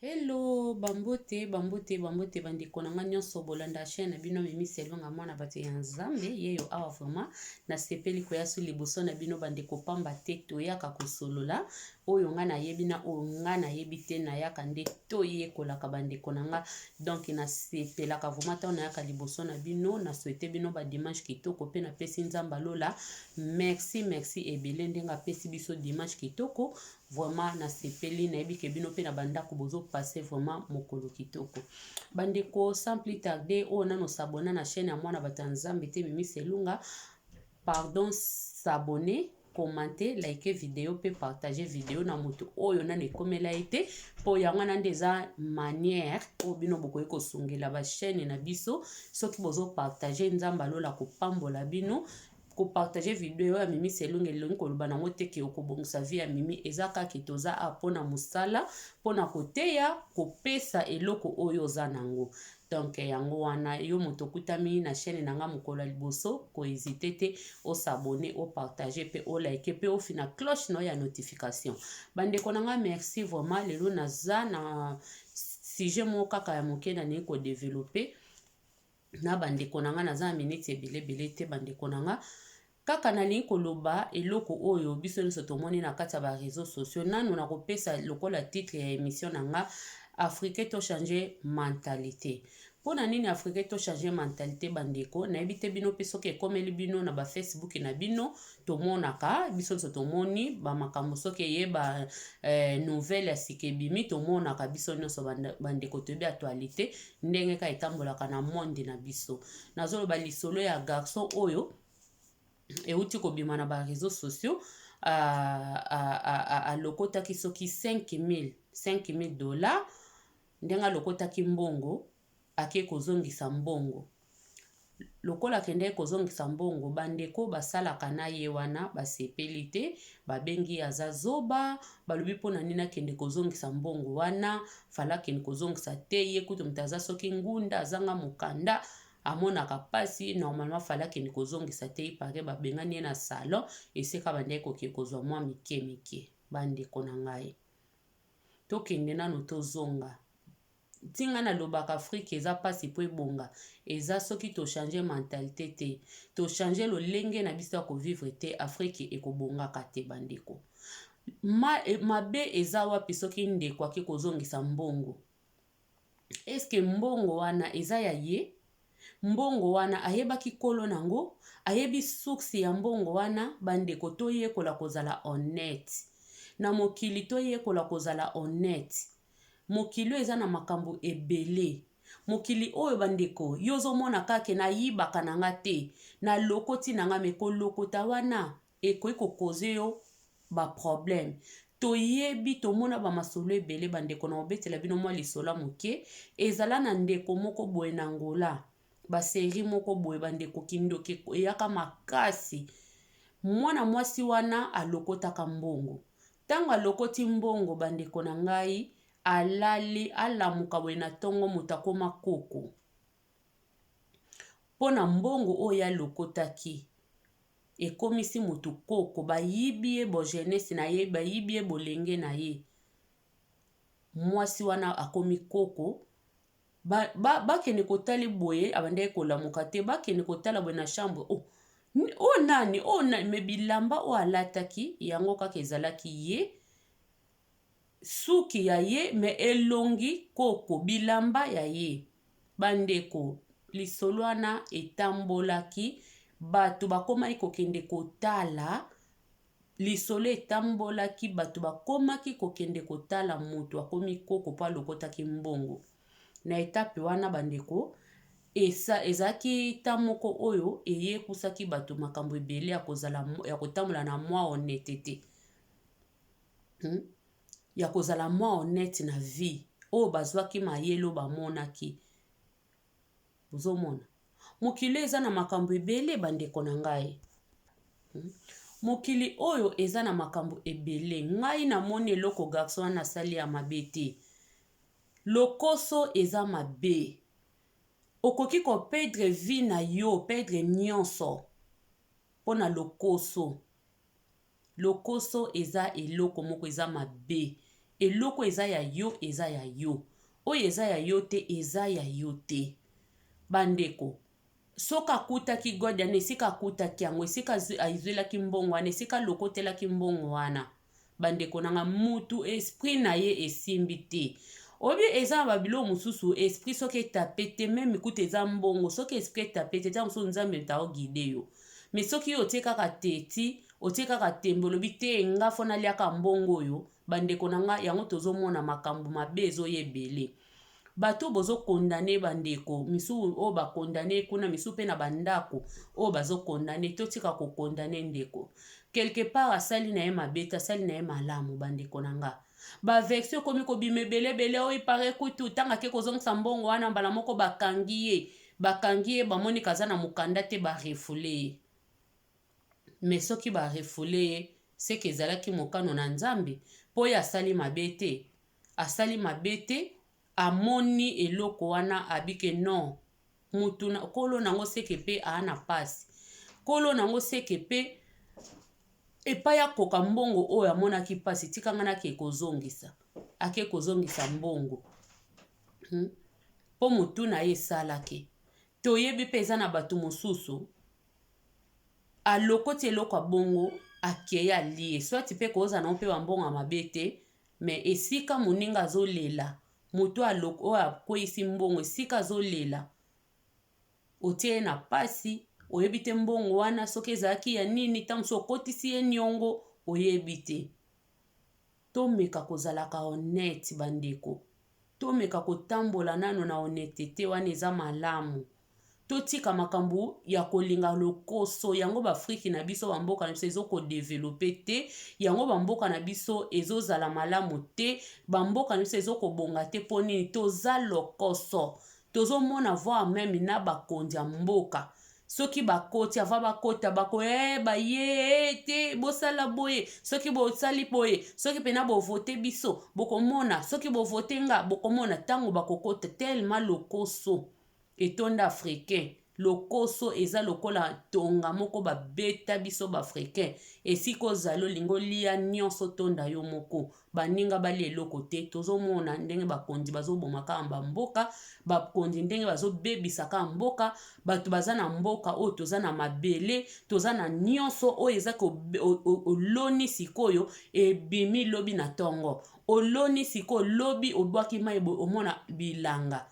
Hello, bambote, bambote, bambote bandeko na nga nyonso bolanda chaîne na bino Mimi Selonga mwana bato ya Nzambe yeyo awa vraiment nasepeli koya su liboso na bino bandeko pamba te toyaka kosolola oyo nga nayebi na oyo nga nayebi te nayaka nde toyekolaka bandeko na nga donc nasepelaka vraiment ntango nayaka liboso na bino na souhaite bino ba dimanche kitoko mpe napesi Nzambe alola merci merci ebele ndenge apesi biso dimanche kitoko. Vraiment nasepeli nayebi ke bino pe na ba ndaku bozo passe vraiment mokolo kitoko. Ba ndeko sans plus tarder oyo nanu s'abonna na chaîne ya mwana bato ya Nzambe te Mimi Selunga pardon s'abonner commenter liker video pe partager video na moto oyo nanu ekomela ye te po yango wana nde eza manière oyo bino bokoki kosungela ba chaîne na biso soki bozo partager Nzambe alola kopambola bino. Ko partager video ya Mimi Selunga elingi koloba nango te ke okobongisa vie ya Mimi, eza kaka ke toza awa pona musala, pona koteya, kopesa eloko oyo oza nango. Donc yango wana yo moto okutami na chaîne na nga mokolo ya liboso ko hésiter te o s'abonner, o partager pe o liker pe ofina cloche na yo ya notification. Bandeko na nga merci vraiment lelo naza na sujet moko kaka ya moke nalingi ko developper. Na ba ndeko na nga naza na minutes ebele ebele te ba ndeko na nga kaka nalingi koloba eloko oyo biso nyonso tomoni na kati ya ba reseaux sociaux nanu nakopesa lokola titre ya emission na nga africain to changer mentalite mpo na nini africain to changer mentalite bandeko nayebi te bino mpe soki ekomeli bino na ba facebook na bino tomonaka biso nyonso tomoni bamakambo soki eye ba eh, nouvelle ya sika ebimi tomonaka biso nyonso bandeko toyebi actualité ndenge kaka etambolaka na monde na biso nazoloba lisolo ya garçon oyo euti kobima na ba réseaux sociaux alokotaki soki 5000 $5000 ndenge alokotaki mbongo ake kozongisa mbongo. Lokola akendaki kozongisa mbongo, bandeko basalaka na ye wana basepeli te, babengi ye aza zoba, balobi mpo na nini akende kozongisa mbongo wana, fallait akende kozongisa te, ye kutu moto aza soki ngunda, azanga mokanda, amonaka mpasi, normalement fallait akende kozongisa te, il parait babengani ye na salon esika abandaki kokende kozwa mwa mike mike. Bandeko na ngai, tokende nanu tozonga. Ti nga na lobaka Afrique eza pasi po ebonga eza soki to changer mentalite te to changer lolenge na biso ya ko vivre te Afrique eko bongaka te ba ndeko. Ma, mabe eza wapi soki ndeko ake kozongisa mbongo? Est ce que mbongo wana eza ya ye? Mbongo wana ayebaki kolo nango? Ayebi source ya mbongo wana? Ba ndeko toyekola kozala honnete na mokili toyekola kozala honnete. Mokili oyo eza na makambo ebele. Mokili oyo ba ndeko yo ozo mona kaka ke na yibaka na nga te, na lokoti na nga mais ko lokota wana ekoki ko causer yo ba problème. Toyebi tomona ba masolo ebele ba ndeko na kobetela bino mwa lisolo ya moke. Ezala na ndeko moko boye na Angola ba serie moko boye ba ndeko kindoki eyaka makasi. Mwana mwasi wana alokotaka mbongo. Tango alokoti mbongo ba ndeko na ngai alali alamuka boye na tongo moto akoma koko po na mbongo oyo ye alokotaki ekomisi moto koko bayibi ye bo jeunesse na ye bayibi ye bolenge na ye mwasi wana akomi koko Ba, ba, bakende kotali boye abandaki kolamuka te bakende kotala boye na chambre oh, oyo nani oyo nani me bilamba oyo alataki yango kaka ezalaki ye suki ya ye me elongi koko bilamba ya ye bandeko lisolo wana etambolaki bato bakomaki kokende kotala Lisolo etambolaki, bato bakomaki kokende kotala moto akomi koko mpo alokotaki mbongo. Na etape wana bandeko, esa, ezalaki temps moko oyo eyekusaki bato makambo ebele ya kozala, ya kotambola na mwa honnetete. Ya kozala mwa honnete na vie. Oyo bazwaki mayele oyo bamonaki. Ozomona? Mokili oyo eza na makambo ebele bandeko na ngai. Mokili oyo eza na makambo ebele. Ngai namoni eloko garçon wana asali ya mabe te. Lokoso eza mabe. Okoki ko perdre vie na yo, perdre nyonso mpo na lokoso. Lokoso eza eloko moko eza mabe. Eloko eza ya yo eza ya yo, oyo eza ya yo te eza ya yo te. Bandeko, soki akutaki God wana esika akutaki yango, esika azwelaki mbongo wana, esika alokotelaki mbongo wana, bandeko na nga, mutu esprit na ye esimbi te. Oyebi eza na babiloko mosusu esprit soki etape te, meme kutu eza mbongo, soki esprit etape te, ntango mosusu Nzambe moto aoguide yo. Mais soki yo otie kaka teti, otie kaka tembe, olobi te nga fo naliaka mbongo oyo, bandeko na nga, yango tozomona makambo mabe ezoya ebele. Bato bozokondane bandeko misusu oyo bakondane kuna, misusu mpe na bandako oyo bazokondane, totika kokondane ndeko. Quelque part asali na ye mabe te, asali na ye malamu bandeko na nga. Baversion ekomi kobima ebele ebele, oyo ipare kutu ntango ake kozongisa mbongo wana mbala moko bakangi ye, bakangi ye, bamoni kaza na mokanda te, barefule ye. Mais soki barefule ye, seke ezalaki mokano na Nzambe, mpo ye asali mabe te, asali mabe te, amoni eloko wana abike non, mutu na kolo nango seke mpe aa na pasi, kolo nango seke mpe epai akoka mbongo oyo amonaki pasi, tika nga nake kozongisa, ake kozongisa mbongo mpo mutu na ye esalaki. Toyebi mpe eza na bato mosusu alokoti eloko ya bongo akei alie, soit mpe kozala nango mpe bambongo ya mabe te, mais esika moninga azolela, moto oyo akweyisi mbongo esika azolela, otie ye na pasi, oyebi te mbongo wana soki ezalaki ya nini, ntango mosusu okotisi ye niongo, oyebi te. Tomeka kozalaka honnête bandeko, tomeka kotambola nano na honnêteté wana eza malamu. Totika makambo ya kolinga lokoso, yango baafriki na biso, bamboka na biso ezokodevelope te, yango bamboka na biso ezozala malamu te, bamboka na biso ezokobonga te. Mpo nini toza lokoso? Tozomona voir meme na bakonzi ya mboka, soki bakoti, ava bakota bakoyeba ye te, bosala boye, soki bosali boye, soki mpena bovote biso bokomona, soki bovote nga bokomona. Ntango bakokota, tellement lokoso etonda africain, lokoso eza lokola tonga moko babeta biso baafricain. Esika ozali olingi olia nyonso, tonda yo moko, baninga balia eloko te. Tozomona ndenge bakonzi bazoboma kaka bamboka, bakonzi ndenge bazobebisa kaka mboka. Bato baza na mboka oyo, toza na mabele, toza na nyonso oyo eza oloni sikoyo ebimi lobi na ntongo, oloni sikoyo lobi obwaki mai boye, omona bilanga,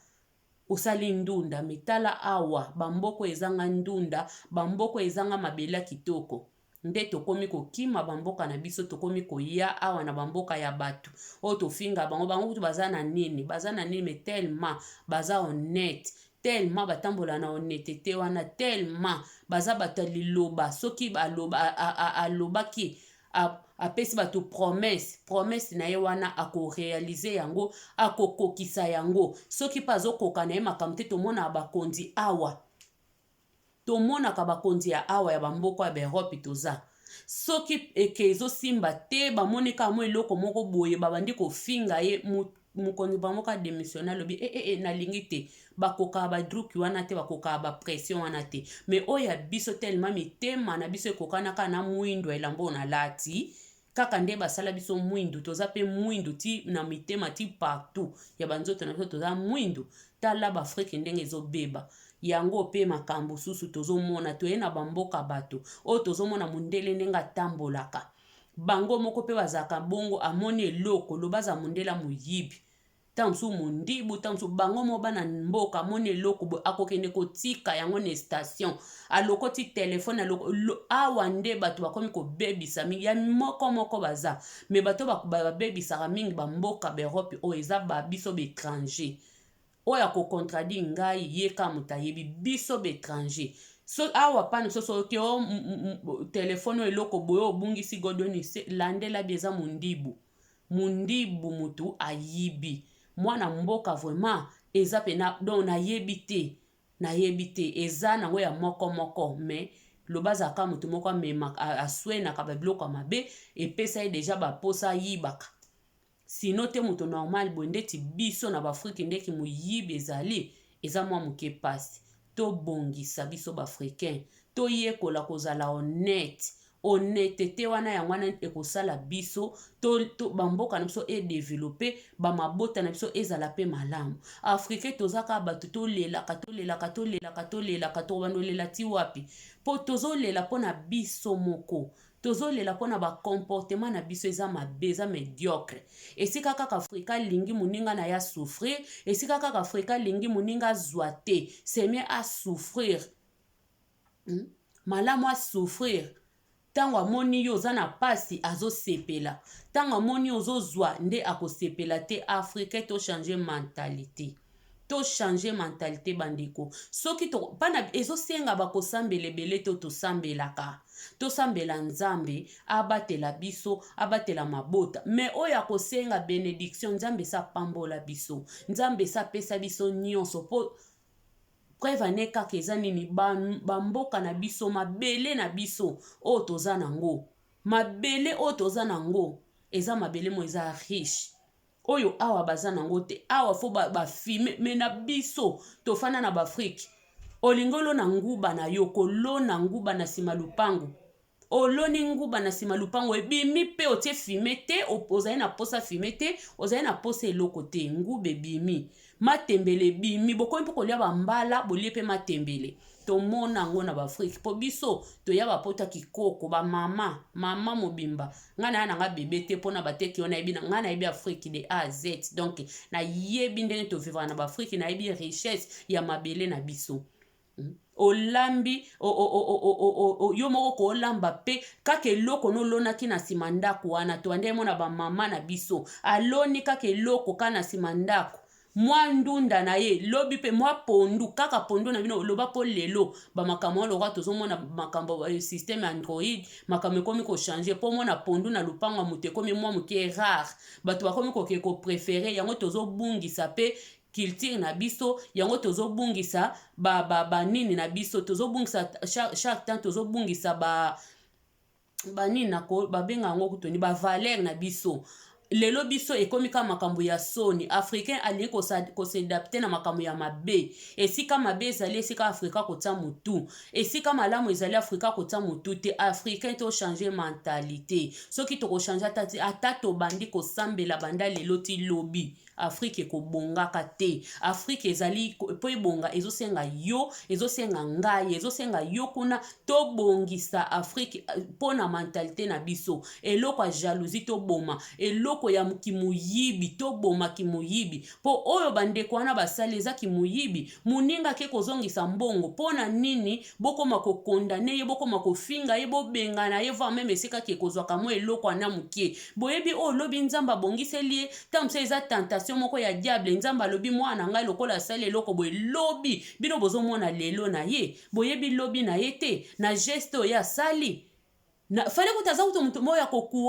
osali ndunda. Me tala awa bamboka ezanga ndunda, bamboka ezanga mabele ya kitoko, nde tokomi kokima bamboka na biso, tokomi koya awa na bamboka ya bato oyo tofinga bango. Bango kutu baza na nini? Baza na nini? Me tellement baza honnête, tellement batambola na honnêteté wana, tellement baza bato ya liloba. Soki alobaki, apesi bato promesse, promesse na ye wana akorealize yango, akokokisa yango. Soki mpe azokoka na ye makambo te, tomonaka bakonzi awa, tomonaka bakonzi ya awa ya bamboka ya baEurope toza, soki eke ezosimba te, bamoni kaka mwa eloko moko boye, babandi kofinga ye, mokonzi bango ka démissionne, alobi e, e, e, nalingi te. Bakokaka badruki wana te, bakokaka bapression wana te. Mais oyo ya biso, tellement mitema na biso ekokanaka na mwindu ya elamba oyo nalati, kaka nde basala biso mwindu, toza mpe mwindu ti na mitema, ti partout ya banzoto na biso toza mwindu. Tala baafrike ndenge ezobeba yango mpe makambo susu tozomona, toye na bamboka bato oyo, tozomona mondele ndenge atambolaka, bango moko mpe bazalaka bongo. Amoni eloko, loba aza mondele moyibi, ntango mosusu mondibu, ntango mosusu bango moko bana mboka, amoni eloko boye, akokende kotika yango na station, alokoti telefone aloko. Awa nde bato bakomi kobebisa mingi ya moko moko baza, me bato babebisaka mingi bamboka baEurope oyo eza babiso baétranger. Oyo akocontredire ngai, ye ka moto ayebi biso baétranger. So awa pana biso, soki o telefone oyo eloko boye obungisi, Godwin landela bi eza mondibu, mondibu motu ayibi mwana mboka. Vraiment eza pena, donc nayebi te, nayebi te, eza nango ya moko moko. Mais loba azalaka motu moko amemaka, aswenaka babiloko ya mabe, epesa ye deja baposa ayibaka. Sino te, moto normal boye ndeti biso na baafrike, ndeki moyibi ezali, eza mwa moke pasi. Tobongisa biso baafricain, toyekola kozala honnête. Honnêteté wana yango wana ekosala biso to, to bamboka na biso edevelope, bamabota na biso ezala mpe malamu. Africain toza kaka bato tolelaka, tolelaka, tolelaka, tolelaka, tokobanda olela ti wapi? Mpo tozolela mpo na biso moko, tozolela mpo na bacomportement na biso eza mabe, eza mediocre. Esika kaka Afrika alingi moninga na ye asouffrir, esika kaka Afrika alingi moninga azwa te, c'est mieux asouffrir. Malamu asouffrir. Ntango amoni yo oza na pasi, azosepela. Ntango amoni yo ozozwa nde akosepela te. Africain, tochange mentalité, tochange mentalité bandeko. Soki mpana ezosenga bakosambela ebele to tosambelaka, tosambela Nzambe abatela biso, abatela mabota. Mais oyo akosenga bénédiction, Nzambe esi apambola biso, Nzambe esi apesa biso nyonso. Mpo preuve ane kaka eza nini? Bamboka na biso, mabele na biso oyo toza nango, mabele oyo toza nango eza mabele mo eza riche, oyo awa baza nango te. Awa faut bafumer ba mais na biso tofanda na baAfrike, olingi olona nguba na yo, kolona nguba na nsima lupango, oloni nguba na nsima lupango, ebimi mpe otie fumier te. Ozali na posa fumier te, ozali na posa eloko te. Nguba ebimi, matembele ebimi, bokomi mpe kolia bambala, bolie mpe matembele. Tomona yango na baAfrike, mpo biso toya bapota kikoko, bamama mama mobimba. Ngai naya nanga bebe te mpona bateki oyo nayebi. Ngai nayebi Afrique de A à Z, donc nayebi ndenge tovivaka na baAfrike, nayebi richesse ya mabele na biso. Olambi yo moko, koolamba mpe kaka eloko nolonaki na nsima ndako wana. Toande mona bamama na biso aloni kaka eloko kaka na nsima ndako, mwa ndunda na ye, lobi mpe mwa pondu, kaka pondu na bino oloba. Mpo lelo bamakambo wana, lokola tozomona makambo système Android, makambo ekomi kochange. Mpo mona pondu na lupango ya moto ekomi mwa moke rare, bato bakomi koke kopréférer yango. Tozobungisa mpe culture na biso yango, tozobungisa banini ba, ba na biso, tozobungisa chaque temps, tozobungisa ba banini babenga yango kutoni bavaleur na biso. Lelo biso ekomi kaka makambo ya soni. Africain alingi kos'adapter na makambo ya mabe. Esika mabe ezali, esika Afrika kotia motu. Esika malamu ezali, Afrika kotia motu te. Africain, tochange mentalité. Soki tokochange ata tobandi kosambela banda lelo ti lobi, Afrike ekobongaka te. Afrike ezali mpo ebonga, ezosenga yo, ezosenga ngai, ezosenga yo kuna. Tobongisa Afrike mpo na mentalité na biso. Eloko ya jalousie toboma, eloko ya kimoyibi toboma kimoyibi, mpo oyo bandeko wana basali eza kimoyibi. Moninga ake kozongisa mbongo, mpo na nini bokoma kocondamner ye, bokoma kofinga ye, bobengana ye, voire même esika ke kozwaka mwa eloko wana moke? Boyebi oyo olobi Nzambe abongiseli ye. Ntango mosusu eza tentation moko ya diable. Nzambe alobi: "Mwana ngai, lokola asali eloko boye, lobi." Bino bozomona lelo na ye, boyebi lobi na ye te. Na geste oyo asali na fale kuta, aza kuta moto moko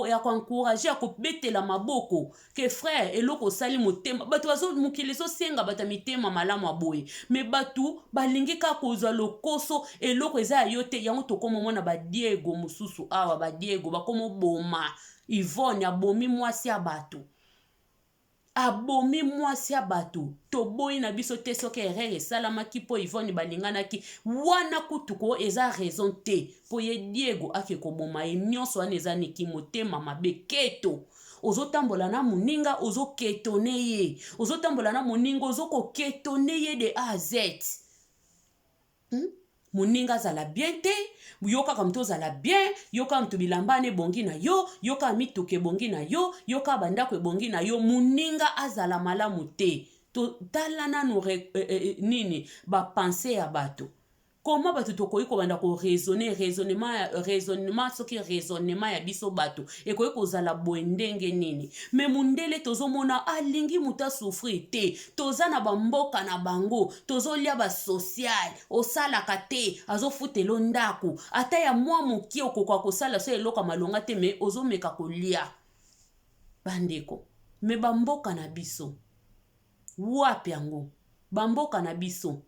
ya koencourager, ya kobetela maboko ke frère, eloko osali, motema bato bazo, mokili ezosenga bato ya mitema malamu ya boye. Mais bato balingi kaka kozwa lokoso, eloko eza ya yo te. Yango tokoma omona badiego mosusu awa, badiego bakoma oboma. Yvonne abomi mwasi ya bato, abomi mwasi ya bato. Toboyi na biso te soki erreur esalamaki mpo Yvonne balinganaki wana, kutu ko eza raison te mpo ye Diego ake koboma ye. Nyonso wana eza niki? Motema mabe, keto. Ozotambola na moninga, ozoketone ye, ozotambola na moninga, ozokoketone ye de A à Z. Moninga azala bien te, yo kaka moto ozala bien, yo kaka moto bilamba wana ebongi na yo, yo kaka mituka ebongi na yo, yo kaka bandako ebongi na yo, moninga azala malamu te. Tala nanu nini bapensées ya bato. Koma bato tokoki kobanda koraisonner raisonnement, raisonnement, soki raisonnement ya biso bato ekoki kozala boye ndenge nini? Mais mundele tozomona alingi moto asouffrir te. Toza na bamboka na bango, tozolia basocial, osalaka te, azofutela ndako ata ya mwa mokie, okoka kosala so eloko ya malonga te, mais ozomeka kolia bandeko. Mais bamboka na biso wapi yango? Bamboka na biso,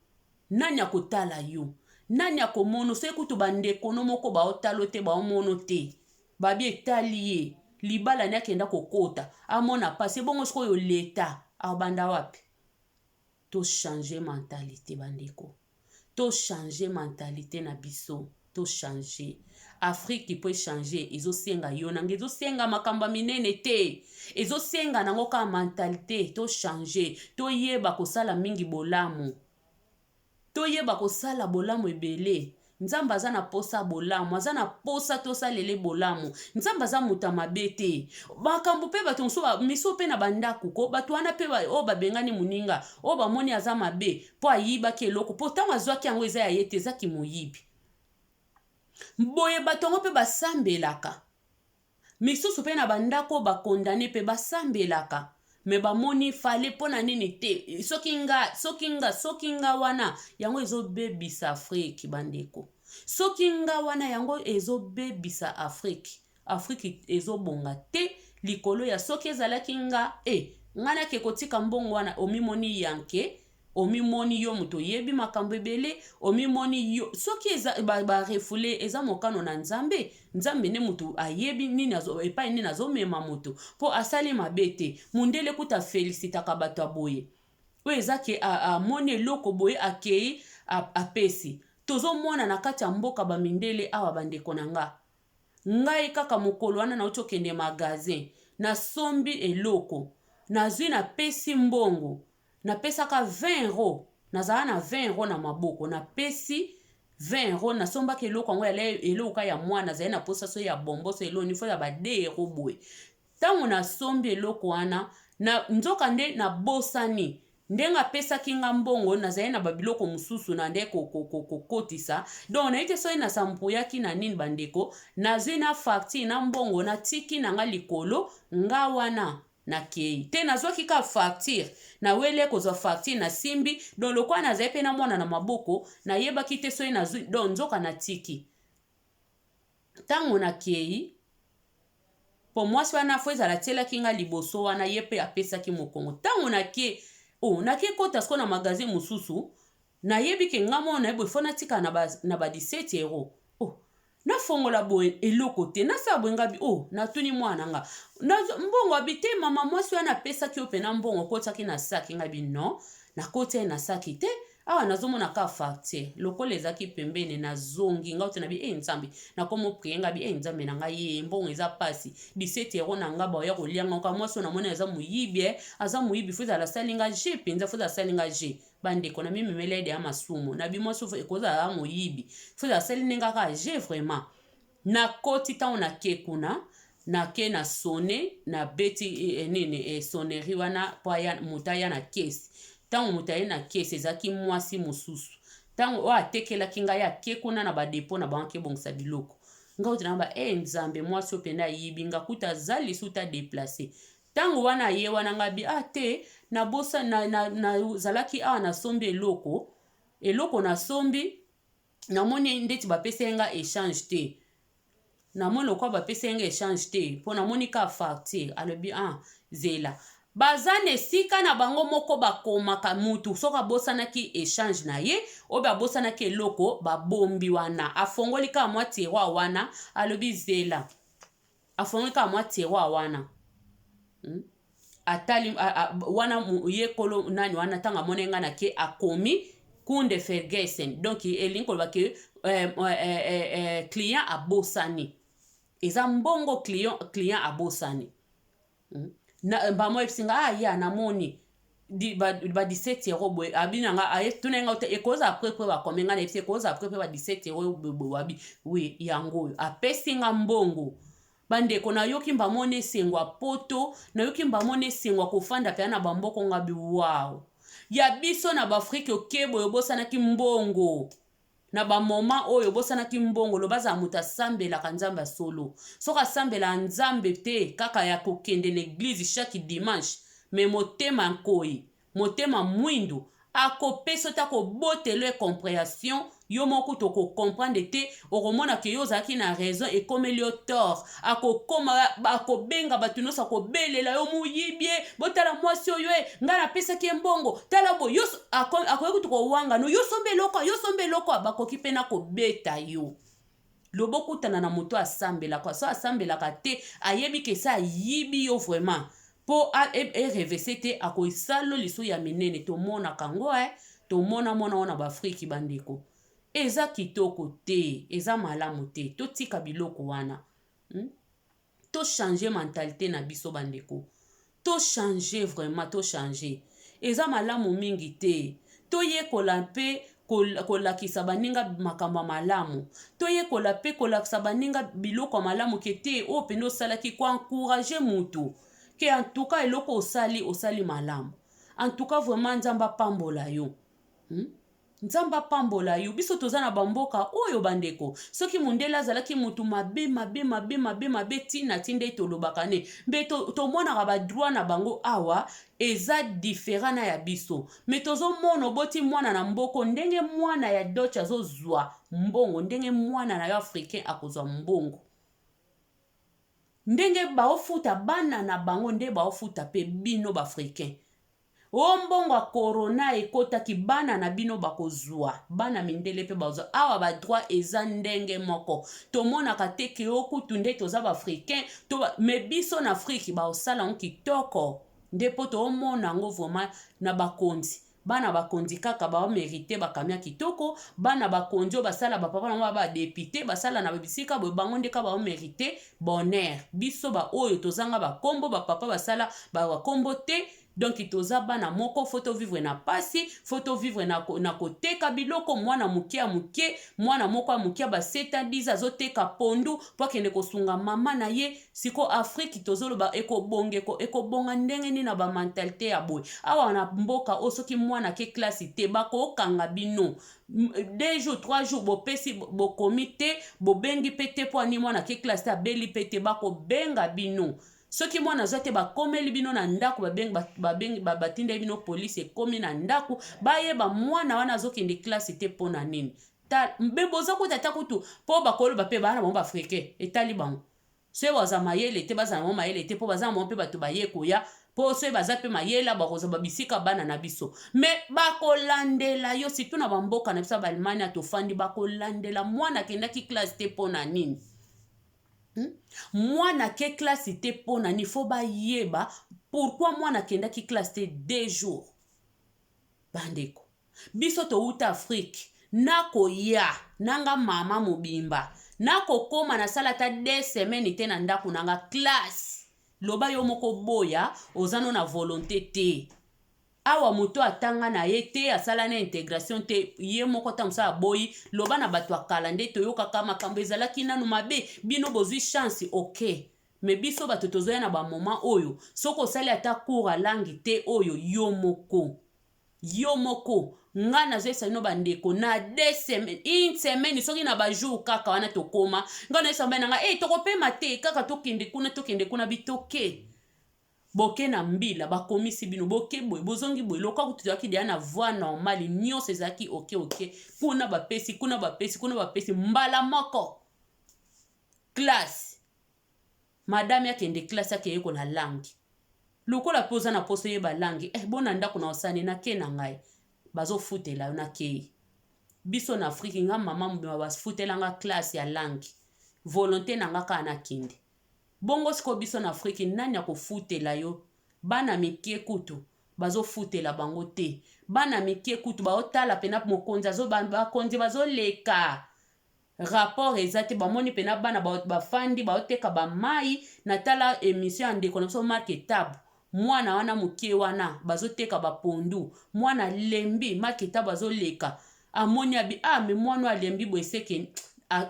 nani akotala yo? Nani akomona? Soki kutu bandeko no moko baotala te, baomono te, babi etali ye libala ni akenda kokota, amona pasi. Ebongo sikoyo leta abanda wapi? Tochange mentalité bandeko, tochange mentalité na biso, tochange. Afrique mpo echange, ezosenga yo nanga, ezosenga makambo ya minene te, ezosenga nango kaka mentalité tochange, toyeba kosala mingi bolamu, toyeba kosala bolamu ebele. Nzambe aza na posa bolamu, aza na posa tosalele bolamu. Nzambe aza moto ya mabe te. Makambo mpe bato mosusu miso mpe na bandako ko bato wana mpe oyo babengani moninga oyo bamoni aza mabe mpo ayibaki eloko, mpo ntango azwaki yango eza ya ye te, ezaki moyibi. Boye bato yango mpe basambelaka. Misusu mpe na bandako oyo bakondane mpe basambelaka, me bamoni fale mpo na nini te. Soki nga, soki nga, soki nga wana yango ezobebisa Afrike, bandeko. Soki nga wana yango ezobebisa Afrike, Afrike ezobonga te likolo ya soki ezalaki nga. E nga nake kotika mbongo wana, omimoni yanke, omimoni yo moto oyebi makambo ebele, omimoni yo soki eza barefule ba eza mokano na Nzambe. Nzambe nde moto ayebi nini epai nini azomema moto mpo asali mabe te. Mondele kuta felisitaka bato ya boye oyo eza ke amoni eloko boye, akei apesi. Tozomona na kati ya mboka bamindele awa, bandeko na nga. Ngai kaka mokolo wana nauti okende magasin, nasombi eloko, nazwi, napesi mbongo, napesaka 20 euro. Nazala na 20 euro na maboko, napesi 20 euro, nasombaki eloko yango. Yala eloko ka ya mwana azali na posa, so ya bombo, so eloko nifo ya ba 2 euro boye. Ntango nasombi eloko wana na nzoka nde nabosani ndenge apesaki nga mbongo, nazali na babiloko mosusu na nde kokotisa. Donc nayebi te soki nasampuyaki na nini. Bandeko, nazwi na facture na mbongo, natiki na nga likolo nga wana, nakei te. Nazwaki ka facture, nawele kozwa facture, nasimbi. Donc lokola nazali mpe na mwana na maboko, nayebaki te soki nazwi. Donc nzoka natiki. Ntango nakei, mpo mwasi wana fo ezala atielaki nga liboso wana, ye mpe apesaki mokongo. Ntango nake, oh, nake kota sikoyo na magasin mosusu, nayebi ke nga moko nayebi fo natika na ba 17 euro. Oh, nafongola boye, eloko te. Nasala boye, ngabi, oh, natuni mwana nga mbongo, abi te, mama, mwasi wana apesaki yo mpena mbongo, okotiaki na saki? Ngabi non, nakotia ye na saki te. Awa nazomona ka facture lokola ezalaki pembeni. Nazongi ngai te, nabi e Nzambe, nakomo prier, ngabi e Nzambe na ngai, ye mbongo eza pasi, 17 euro na ngai baoya kolia ngai ka. Mwasi oyo namoni aza moyibi, e aza moyibi, fo ezala asali nga je mpenza, fo ezala asali nga je. Bandeko, na mimemeli ede ya masumu. Nabi mwasi oyo ekozala moyibi, fo ezala asali ndenge kaka je vraiment. Nakoti, ntango nake kuna, nake na sonner, nabeti nini, sonnerie wana mpo moto aya na caisse. Ntango moto aye na caisse, ezalaki mwasi mosusu. Ntango oyo atekelaki ngai ake kuna na badépôt na bango, akebongisa biloko, ngai oti na ba e Nzambe, mwasi oyo mpenza ayibi nga kuta, aza lisu ta déplace. Ntango wana aye wana, ngai bi ah te, nabosa nazalaki awa, nasombi eloko, eloko nasombi, namoni ndeti bapesi nga échange te, namoni lokola bapesi nga échange te, mpo namoni ka facture. Alobi ah, zela, baza na esika na bango moko bakomaka mutu soki abosanaki échange na ye, oyo abosanaki eloko, babombi wana. Afongoli kaka mwa tiroir wana, alobi zela, afongoli kaka mwa tiroir wana, Atali a, a, wana ye kolo nani wana. Ntango amoni nga na ke akomi "Kunde vergessen", donc elingi koloba ke client abosani, eza mbongo client abosani, Bamo ayebisi nga ah, ya namoni ba 17 euro boye. Abi na nga, tuna nga te, ekozala près bakomi nga, nayebisi ekozala près ba 17 euro boye. Abi oui, yango oyo. Apesi nga mbongo. Bandeko, nayoki mbamona esengo ya poto, nayoki mbamona esengo ya kofanda mpenza na bamboko. Nga bi wow, ya biso na baAfrike, okeboye obosanaki mbongo na bamoma oyo, obosanaki mbongo. Loba azala moto asambelaka Nzambe ya solo. Soki asambelaka Nzambe te kaka ya kokende na église chaque dimanche, me motema ya nkoi, motema mwindu, akopesa te, akobotela incompréhension. Yo moko kutu okocomprendre te, okomona ke yo ozalaki na raison, ekomeli yo tort. Akokoma akobenga bato nyonso, akobelela yo moyibi, botala mwasi oyo, e ngai napesaki ye mbongo, tala boye. Yo akoki kutu kowangano, yo somba eloko, yo somba eloko, bakoki mpe na kobeta yo. Loba okutana na moto asambelaka. So asambelaka te, ayebi ke se ayibi yo vraiment, mpo erevese te, akosala liso ya minene. Tomonaka yango, e tomona mona wana baAfrike, bandeko. Eza kitoko te, eza malamu te. Totika biloko wana. To changer mentalité na biso, bandeko. To changer vraiment, to changer. Eza malamu mingi te. Toyekola mpe kolakisa baninga makambo ya malamu. Toyekola mpe kolakisa baninga biloko ya malamu ke te oyo mpenza osalaki, koencourager mutu ke en tout cas eloko osali, osali malamu. En tout cas vraiment, Nzambe apambola yo, Nzambe apambola yo. Biso toza na bamboka oyo, bandeko, soki mondele azalaki motu mabe mabe mabe mabe mabe, ntina ti nde tolobaka ne mbe tomonaka badroit na bango awa eza différent na ya biso. Mais tozomona oboti mwana na mboko, ndenge mwana ya Deutsche azozwa mbongo, ndenge mwana na yo africain akozwa mbongo, ndenge baofuta bana na bango nde baofuta mpe bino baafricain. O mbongo ya corona ekotaki, bana na bino bakozwa, bana mindele mpe bazwa. Awa badroit eza ndenge moko. Tomonaka te ke o kutu nde toza baafricain to mais biso na Afrique baosala yango kitoko nde mpo toomona yango vraiment na bakonzi. Bana bakonzi kaka baomérite bakamia kitoko. Bana bakonzi oyo basala, bapapa nango ba badéputé, basala na bisika boye, bango nde kaka baomérite bonheur. Biso baoyo tozanga bakombo, bapapa basala bakombo te, donc toza bana moko, faut tovivre na pasi, faut tovivre na koteka biloko. Mwana moke ya moke, mwana moko ya moke ya ba 7 ans, 10, azoteka pondu mpo akende kosunga mama na ye. Siko Afrique tozoloba ekobonga, ekobonga ndenge nini na bamentalité ya boye? Awa na mboka oyo, soki mwana ke classe te, bakokanga bino 2 jours, 3 jours. Bopesi, bokomi te, bobengi mpe te mpo ani mwana ke classe te, abeli mpe te, bakobenga bino. Soki mwana azwa te, bakomeli bino na ndako, batindeli bino polisi, ekomi na ndako, bayeba mwana wana azokende classe te mpo na nini. Mbe boza kuta ata kutu mpo bakoloba mpe bana bango baafricain, etali bango. Soki baza mayele te, bazala bango mayele te, mpo baza na bango mpe bato baye koya. Mpo soki baza mpe mayele, bakozwa babisika bana na biso. Mais bakolandela yo, surtout na bamboka na biso ya baAllemagne tofandi, bakolandela mwana akendaki classe te mpo na nini, Mwana ke classe te mpo na nini? Faut bayeba pourquoi mwana akendaki classe te 2 jours. Bandeko, biso touta Afrique, nakoya nanga mama mobimba, nakokóma nasala ata 2 semaines te na ndako nanga, classe. Loba yo moko, boya oza no na volonté te. Awa moto atanga na ye te, asala na intégration te, ye moko ata mosala aboyi. Loba na bato ya kala nde toyokaka makambo ezalaki nanu mabe. Bino bozwi chance, ok, mais biso bato tozoya na bamoment oyo, soki osali ata cours ya langue te, oyo yo moko, yo moko. Nga nazoyesa bino, bandeko, na 2 semaines, une semaine, soki na bajour kaka wana tokóma, nga nayesa mbai na nga e tokopema te, kaka tokende kuna, tokende kuna, bitoke boke na mbila, bakomisi bino boke boye, bozongi boye. Lokwa kutu tozalaki deya na voie normale, nyonso ezalaki ok ok. Kuna bapesi, kuna bapesi, kuna bapesi, mbala moko classe. Madame akende classe, akeyekola langue. Lokola mpe oza na mposa oyeba langue, bona ndako na osani, nake na ngai, bazofutela yo, nakei. Biso na Afrique, nga mama mobima bafutelanga classe ya langue, volonté na nga kaka nakende. Bongo sikoyo biso na Afrique, nani akofutela yo? Bana mike kutu bazofutela bango te. Bana mike kutu baotala mpena mokonzi, bakonzi bazoleka, rapport eza te. Bamoni mpena bana bafandi, baoteka bamai. Natala émission ya ndeko na biso Mark Tabu, mwana wana moke wana bazoteka bapondu, mwana alembi. Mark Tabu azoleka, amoni, abi: "Ah, mais mwana alembi boye." Seke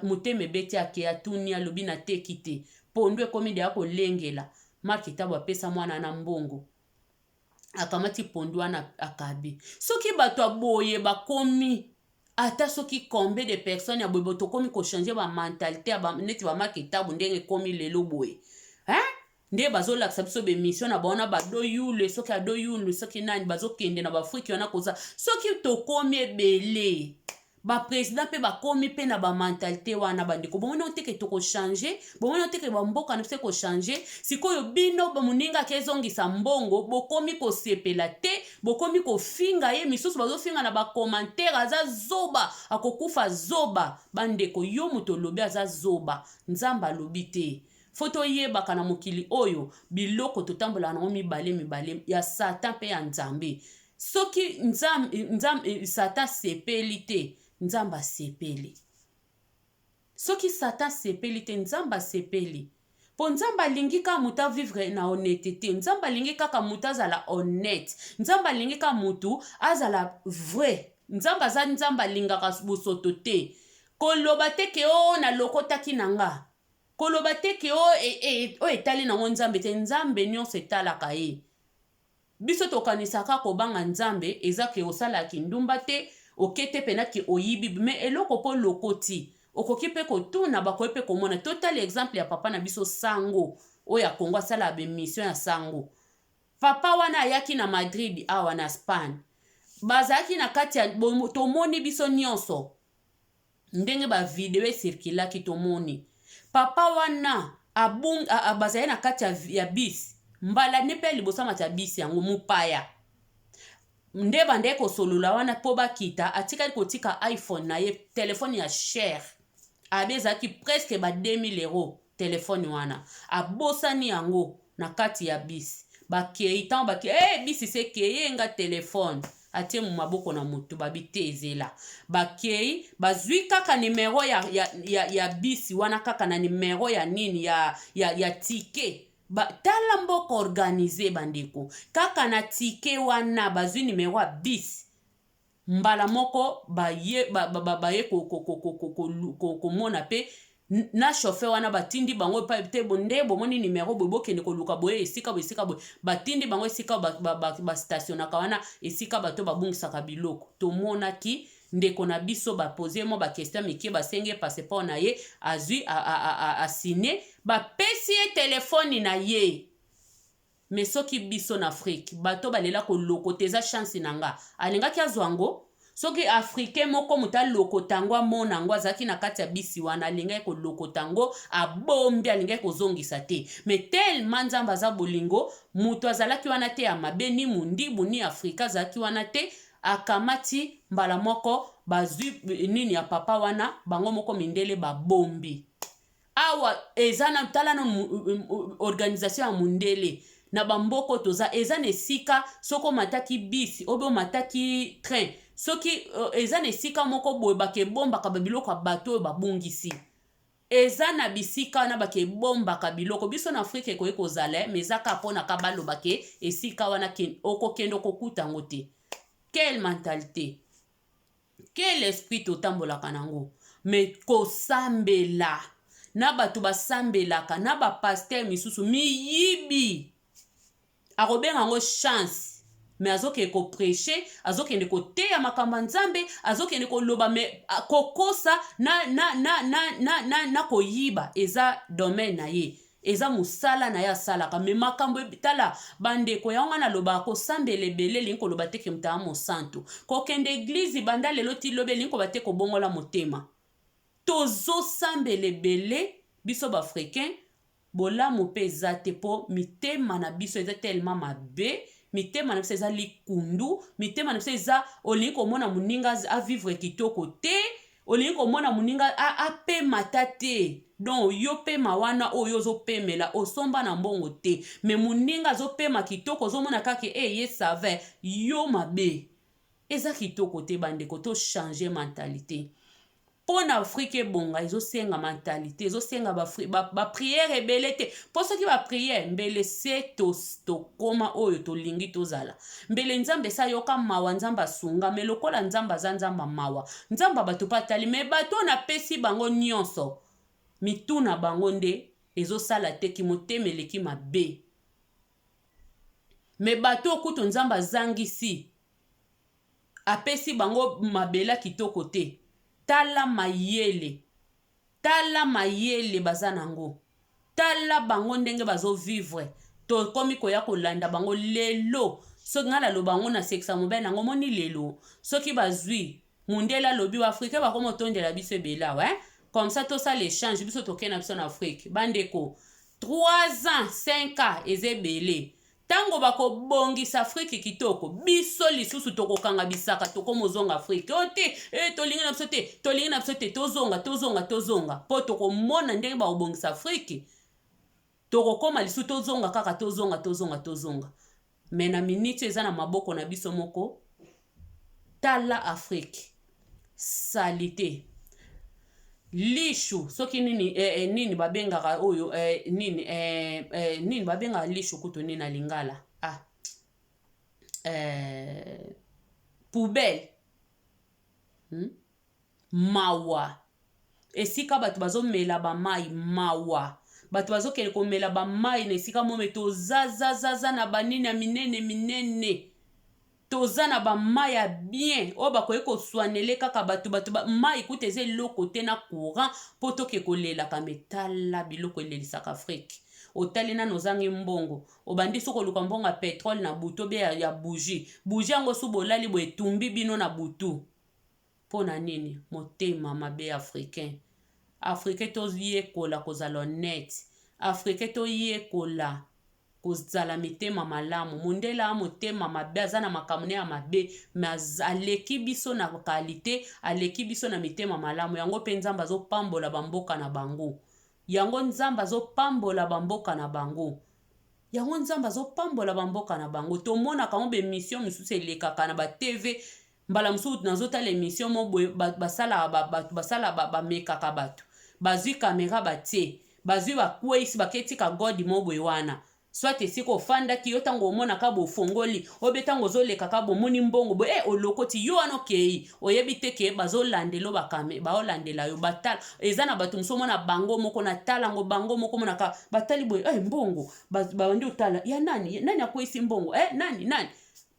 motema ebeti, ake, atuni, alobi: "Nateki te, pondu ekomi deya kolengela." Mark Tabu apesa mwana wana mbongo, akamati pondu wana, akabi. Soki bato ya boye bakomi, ata soki combien de personnes ya boye, tokomi kochanger bamentalité neti baMark Tabu ndenge ekomi lelo boye, hein? Nde bazolakisa biso baémission na bango na badoyule, soki adoyule, soki nani, bazokende na baAfrike wana koza. Soki tokomi ebele, baprésident mpe bakomi mpe na bamentalité wana, bandeko, bomoni oteke tokochange, bomoni oteke bamboka na biso ekochange. Sikoyo bino, moninga akezongisa mbongo, bokomi kosepela te, bokomi kofinga ye. Misusu bazofinga na bacommentaire: "Aza zoba, akokufa zoba." Bandeko, yo moto olobi aza zoba, Nzambe alobi te. Faut toyebaka na mokili oyo biloko totambolaka nango mibale mibale, ya Satan mpe ya Nzambe. Soki Nzambe, Satan sepeli te. Nzambe asepeli. Soki Satan asepeli te, Nzambe asepeli. Mpo Nzambe alingi kaka moto avivre na honnêteté. Nzambe alingi kaka moto azala honnête. Nzambe alingi kaka moto azala vrai. Nzambe aza Nzambe alingaka bosoto te. Koloba te ke o oh, nalokotaki na nga. Koloba te ke o oh, e, e, oyo etali nango Nzambe te. Nzambe nyonso etalaka ye. Biso tokanisaka kobanga Nzambe eza ke osalaka kindumba te, oke te pena ke oyibi mais eloko pe olokoti okoki pe kotuna bakoki pe komona. Totala exemple ya papa na biso Sango oyo ya Congo asalaka ba emission ya Sango. Papa wana ayaki na Madrid awa na Spagne bazalaki na kati ya tomoni biso nionso ndenge ba video e circulaki tomoni papa wana abung, bazali na kati ya, ya bus mbala ne mpe liboso amata ya bus yango mopaya nde bandaki kosolola wana mpo bakita atikali kotika iphone na ye telefone ya cher abi ezalaki presque ba 2000 euro telefone wana abosani yango na kati ya bisi bakei ntango bakei hey, eh, bisi se ekei nga telefone atie mu maboko na motu babi te ezela bakei bazwi kaka nimero ya, ya, ya, ya bisi wana kaka na nimero ya nini ya, ya, ya tike ba, tala mboka organize bandeko kaka na tike wana bazwi nimero ya bisi mbala moko baye ba, ba, ba, baye komona mpe na chauffeur wana batindi bango epai te nde bomoni numero boye bokende koluka boye esika boye esika boye batindi bango esika bastationnaka ba, ba, wana esika bato babungisaka biloko tomonaki ndeko na biso bapose mwa baquestion mike basengi ye passeport na ye azwi asigne bapesi ye telefone na ye. Mais soki biso na Afrique bato balela kolokota eza chance na nga alingaki azwa ngo? Soki africain moko moto alokota yango amona yango azalaki na kati ya bisi wana alingaki kolokota yango abombi alingaki kozongisa te mais tellement Nzambe aza bolingo moto azalaki wana te ya mabe ni mundibu ni africain azalaki wana te akamati mbala moko bazwi nini ya papa wana bango moko mindele babombi Awa eza na tala nanu organisation ya mundele na ba mboka oyo toza eza na esika soki omataki bus obe omataki train soki eza na esika moko boye bake bombaka ba biloko ya bato oyo babungisi eza na bisika wana bake bombaka biloko biso na Afrika ekoki kozala mais eza kaka pona ka baloba ke esika wana okokende okokuta yango te quelle mentalite Quel esprit totambolaka nango mais kosambela na bato basambelaka na ba pasteur misusu miyibi akobenga yango chance mais azokende ko preche azokende koteya makambo ya nzambe azokende koloba mais kokosa na, na, na, na, na, na, na koyiba eza domaine na ye Eza musala naye asalaka mais makambo tala ba ndeko yango nga nalobaka kosambela ebele elingi koloba te ke moto aza mosantu kokende eglise banda lelo ti lobi elingi koloba te kobongola motema tozo sambela ebele biso ba africain bolamu pe eza te po mitema na biso eza tellement mabe mitema na biso eza likundu mitema na biso eza olingi komona moninga a vivre kitoko te Olingi komona moninga apema ata te donc yo pema wana oyo ozopemela osomba na mbongo te mais moninga azopema kitoko ozomona kaka eh ye ça va yo mabe eza kitoko te bandeko to changer mentalite mpo na Afrique ebonga ezosenga mentalite ezosenga ba, ba, ba prière ebele te mpo soki ba prière mbele se tokoma oyo tolingi tozala Mbele nzambe esi ayoka mawa nzambe asunga mais lokola nzambe aza nzambe ya mawa nzambe ya bato pe atali mais bato oyo napesi bango nionso mitu na bango nde ezosala te kimotema eleki mabe mais bato oyo kutu nzambe azangisi apesi bango mabele ya kitoko te tala mayele Tala mayele baza nango tala bango ndenge bazo vivre tokomi koya kolanda bango lelo soki ngai naloba yango nasekisa mobali nanga omoni lelo soki bazui mundele alobi ba africain bakoma otondela biso ebele awa hein comme ça tosala echange biso tokei na biso na afrique bandeko 3 ans 5 ans eza ebele Tango bakobongisa Afrique kitoko, biso lisusu tokokanga bisaka tokomozonga Afrique. Oh te, eh, tolingi na biso te, tolingi na biso te, tozonga, tozonga, tozonga. Po tokomona ndenge bakobongisa Afrique. Tokokoma lisusu tozonga kaka, tozonga, tozonga, tozonga. Mais na minute eza na maboko na biso moko. Tala Afrique. Salite lishu soki nini eh, eh, nini babengaka oyo eh, nini eh, eh, nini babengaka lishu kutu nini na lingala ah eh, poubelle Mawa esika bato bazomela ba mayi mawa bato bazokende komela ba mayi na esika mome tozazazaza na banini ya minene minene toza na ba mayi ya bien oyo bakoki koswanele kaka bato bato ba, mayi kuta eza eloko te na courant mpo toke kolelaka me tala biloko elelisaka Afrique otali nano ozangi mbongo obandi su koluka mbongo ya petrole na butu obe ya, ya bougie bougie yango su bolali boye etumbi bino na butu Mpo na nini motema mabe africain? Africain toyekola kozala honnete. Africain toyekola kozala mitema malamu. Mundele a motema mabe, aza na makambo ne ya mabe, mais aleki biso na qualite, aleki biso na mitema malamu. Yango pe Nzambe azopambola ba mboka na bango. Yango Nzambe azopambola ba mboka na bango. Yango Nzambe azopambola ba mboka na bango. Tomonaka yango ba emission mosusu elekaka na ba TV. Mbala mosusu nazotala emission moko boye basalaka bato basala bamekaka bato bazwi kamera batie bazwi bakweyisi baketika gode moko boye wana soit esika ofandaki yo ntango omonaka bofongoli obe ntango ozolekaka bomoni mbongo boye eh, olokoti yo wana okei oyebi te ke bazolandela bakame baolandela yo batala eza na bato mosusu omona bango moko na tala yango bango moko omonaka batali boye eh, mbongo babandi otala ya nani nani akweyisi mbongo eh, nani nani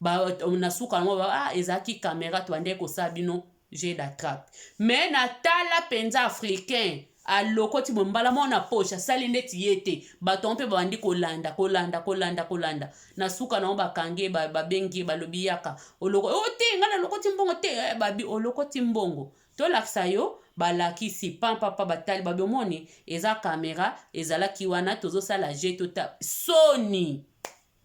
ba na suka yango ba ah ezalaki camera tobandaki kosala bino jeu d'attrape mais na tala mpenza africain alokoti boye mbala moko na poche asali ndeti ye te bato yango mpe babandi kolanda kolanda kolanda kolanda na suka na yango bakangi ye babengi ye balobi yaka oloko o oh, te ngai nalokoti mbongo te eh, babi olokoti mbongo tolakisa yo balakisi pampapa batali babi omoni eza kamera ezalaki wana tozosala jeu tota soni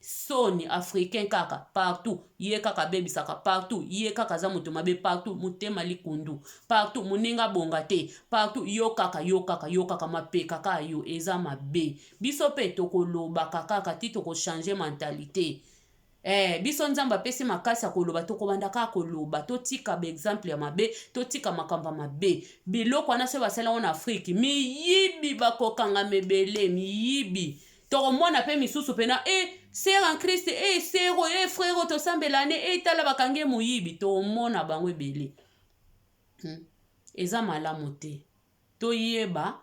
Soni africain kaka partout ye kaka abebisaka partout ye kaka aza moto mabe partout motema likundu partout moninga abonga te partout yo kaka yo kaka yo kaka mapeka kaka yo eza mabe biso pe tokolobaka kaka ti toko changer mentalite eh biso nzambe apesi makasi ya koloba tokobanda kaka koloba totika ba exemple ya mabe totika makambo ya mabe biloko wana soki basali yango na afrike miyibi bakokangama ebele miyibi Tokomona pe misusu pena eh sœur en Christ eh sœur eh frère tosambela ne eh tala bakangi ye moyibi tokomona bango ebele Eza malamu te toyeba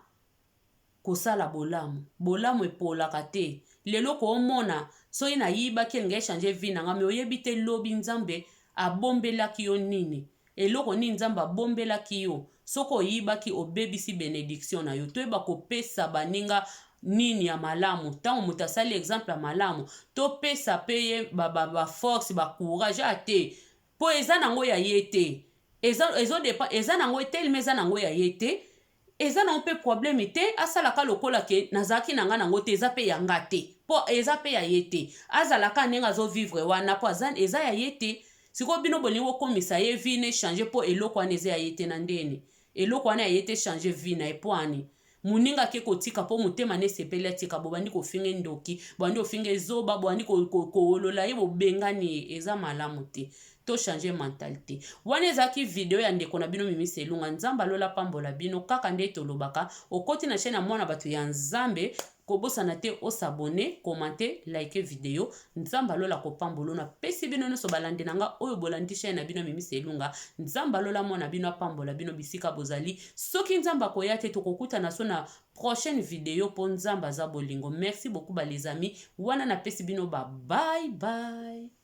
kosala bolamu bolamu epolaka te lelo koomona soki nayibaki elingi echange vie na nga me oyebi te lobi nzambe abombelaki yo nini Eloko nini Nzambe abombelaki yo? Soki oyibaki, obebisi benediction na yo. Toyeba kopesa baninga nini ya malamu. Ntango moto asali exemple ya malamu, topesa pe ye ba, ba, ba force, ba courage. Ah te, po eza nango ya ye te. Eza, ezo depend, eza nango telema eza nango ya ye te. Eza nango pe problème te asala ka lokola ke nazalaki na nga nango te eza pe ya nga te po eza pe ya ye te azala ka ndenge azo vivre wana po aza eza ya ye te sikoyo bino bolingi bokomisa ye vie ne change po eloko wana eza ya ye te na ndeni eloko wana ya ye te change vie na ye po ani moninga ake kotika po motema ne esepeli atika bobandi kofinga ye ndoki bobandi kofinga ye zoba bobandi kowolola ye bobengani ye eza malamu te To changer mentalite. Wana ezalaki video ya ndeko na bino Mimi Selunga. Nzambe alola apambola bino. Kaka nde tolobaka, okoti na chaine ya mwana bato ya Nzambe, kobosana te o s'abonner, commenter, liker video. Nzambe alola akopambola yo. Napesi bino nionso balandi na nga oyo bolandi chaine na bino ya Mimi Selunga. Nzambe alola mwana bino apambola bino bisika bozali. Soki Nzambe akoya te tokokutana so na prochaine video po Nzambe aza bolingo. Merci beaucoup ba les amis. Wana napesi bino ba bye bye.